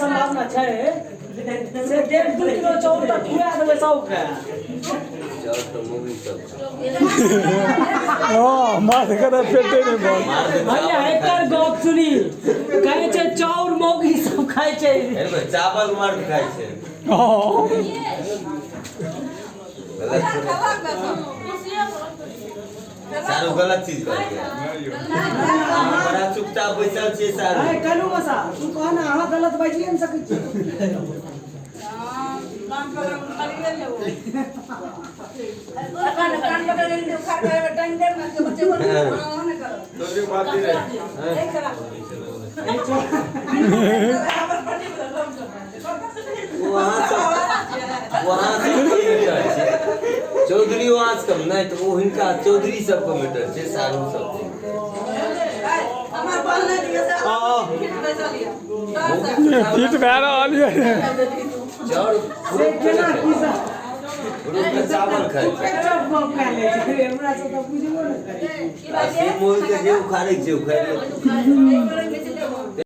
सम्भावना छै से 1.5-2 किलो चाउर तऽ खुआ देबै सबके। चाउर तऽ मौगी सब खाय। हँ, माथ के पेटे नहि भरल। मर्द भैया, चावल एकर खाय छै। गप सुनी, कहै छै चाउर मौगी सब खाइ छै। हे, चावल मर्द खाय छै। गलत थोड़े। सारू गलत चीज कहलकै। अहाँ बड़ा चुपचाप बैसल छियै सारू। अरे कलू मसा, तू कह ने, अहाँ गलत बाजिए ने सकै छी। ओ अहाँ सब मैटर छै, चौधरी वहाँ से कम नहि तऽ ओ हिनका चौधरी सबके मैटर छै, सारू सबके। पीठ भए रहल यऽ। चाउर से केना की सब पुरुष तऽ चावल खाइ छै। चुप गप कए लै छै, हमरा सब तऽ बुझबो नहि करै छै। आ से मोल के जे उखाड़ै छै उखाड़ि लै।